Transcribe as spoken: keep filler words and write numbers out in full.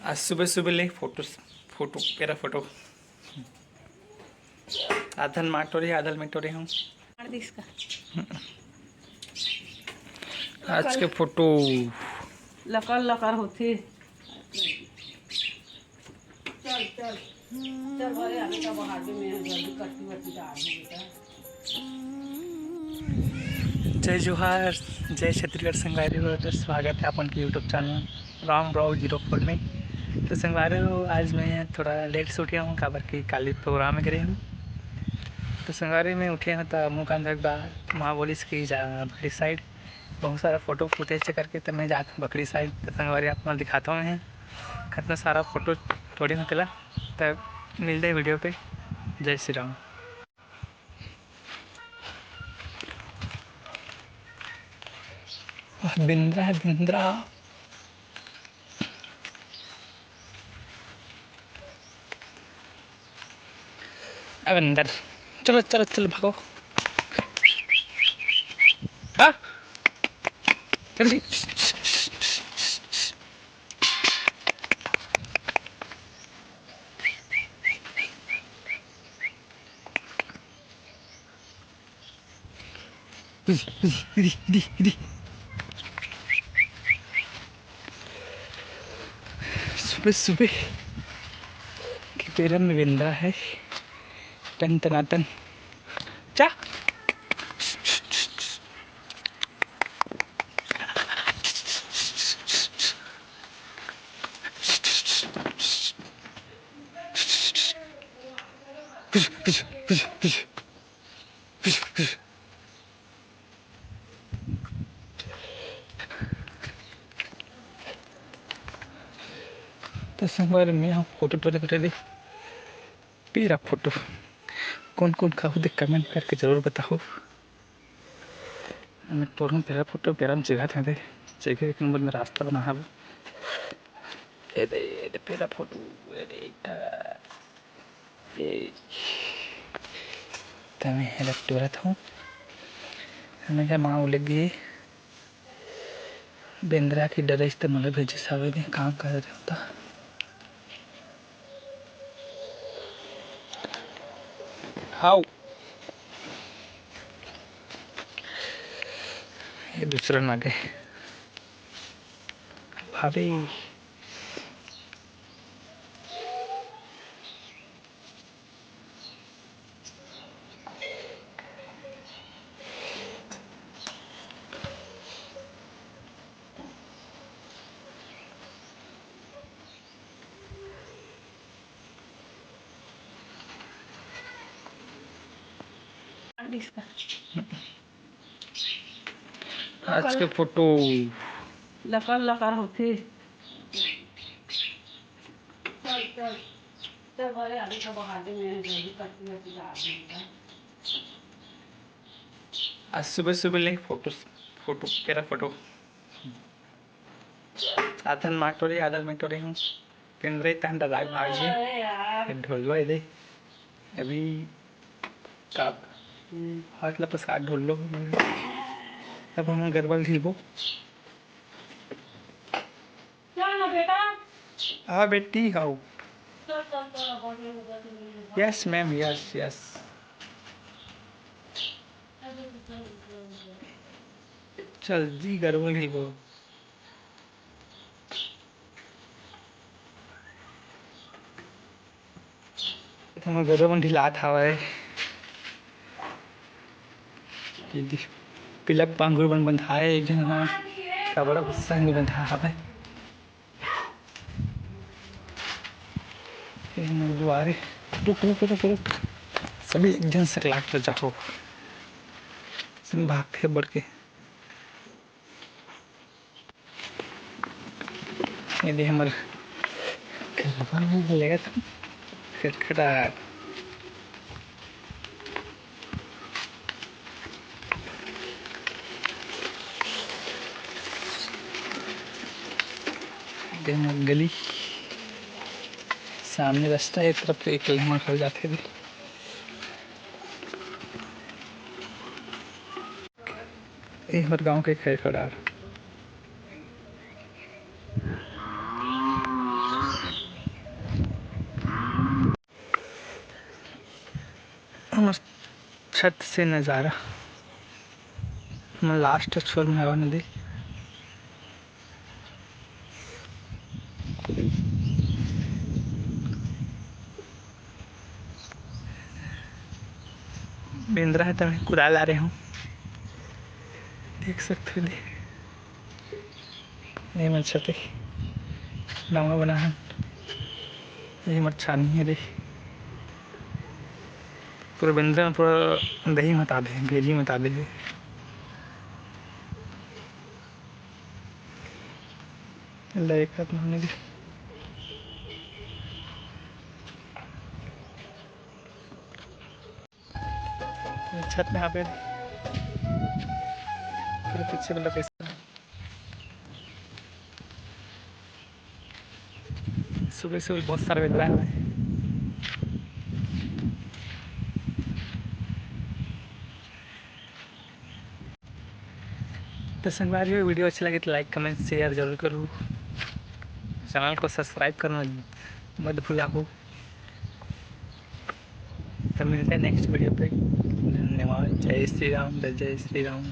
आज सुबह सुबह ले फोटो, फोटो, मेरा फोटो। आधन माटोरी, आधन मिटोरी हूँ। मार दे इसका। आज के फोटो। लकर लकर होथे। चल, चल। चल, घरे आगे का बहार में जल्दी कट्टी वट्टी डाल दे बेटा। जय जोहार, जय छत्तीसगढ़ संगवारी हो, तो स्वागत है अपन के YouTube channel Ram Rao zero four में। तो संगवारी हो, आज मैं थोड़ा लेट से उठे हूँ, काबर कि काली प्रोग्राम में गए हूँ। तो संगवारी में उठे हूँ, तो मुँह कान धोए के बाद माँ बोलिस कि जा बकरी साइड, बहुत सारा फोटो फुटेज करके, तो मैं जात हूँ बकरी साइड। तो संगवारी आप मन दिखाता हूँ मैं कितना सारा फोटो थोड़ी निकला। तब मिलते हैं वीडियो पे। जय श्री राम। बिंद्रा है, बिंद्रा। अब अंदर चलो, चलो, चलो, भागो। हाँ, जल्दी। सुबह सुबह के बेरा में बेंदरा है, टन टनाटन। चा। तो संगवारी में हम फोटो टोरे करे दे, पेरा फोटो। कौन कौन खाहू दे, कमेंट करके जरूर बताओ। मैं टोरहूँ पेरा फोटो, पेरा में जगह थे दे, जगह एक नंबर में रास्ता बना है। ए दे, ए दे पेरा फोटो, ए दे, ए। तमे हेला टोरत हूँ। हमें क्या माँ उलग गई। बेंदरा के डरेस त मोला भेजिस हवे दे, काम कर रहे होता। हाउ। ये दूसरा ना गए। भाभी। आज के फोटो। लकर लकर होथे। चल, चल। चल, घरे आगे का बहार में जल्दी कट्टी वट्टी डाल दे बेटा। आज सुबह सुबह ले फोटो, फोटो, तेरा फोटो। आधन माटोरी, आधन मिटोरी हूँ। पिंजरे तहन ददाई भाग जी। अरे यार। ये ढोलवा ये दे। अभी का हम्म। हाथ ला पसका ढोल लो। अब हम गरबा ल ढीलबो। चल ना बेटा। हाँ बेटी, हाउ। चल, चल, चल, अब आगे होगा तो नहीं होगा। Yes ma'am, yes, yes। चल, चल, चल, चल। चल जी, गरबा ल ढीलबो। हमर गरवा मन ढिलात हावय। ये दे, पिलक पांगुर मन बंधाए, एक झन ह कपड़ा गुस्सा में बंधा हावय। ये हमर दुआरे, रुक, रुक, रुक, रुक। सभी एक झन सकलाट ल जाओ। भागथे बढ़ के। ये दे हमर खिलौना लेगत खटखटाट। ये दे हमर गली, सामने रास्ता, एक तरफ से एक किलोमीटर जाथे दे। ए हमर गांव के खैर खरार। छत से नज़ारा। मैं लास्ट छोर में हवा नदी। बेंदरा है, तो मैं कुदाल ला रहे हूँ, देख सकते हो। ये मन छते नवा बना है, ये मच्छा नहीं है रे। पूरा बेंदरा में पूरा दही मता दे, भेजी मता दे। ले एक हाथ में हमने दे। छत में यहाँ पे पूरे पीछे वाला कैसे सुबह सुबह बहुत सारे बेंदरा है। तो संगवारी हो, वीडियो अच्छा लगे तो लाइक, कमेंट, शेयर जरूर करूँ। चैनल को सब्सक्राइब करना मत भूला हो। तो मिलते हैं नेक्स्ट वीडियो पे। धन्यवाद। जय श्री राम, जय जय श्री राम।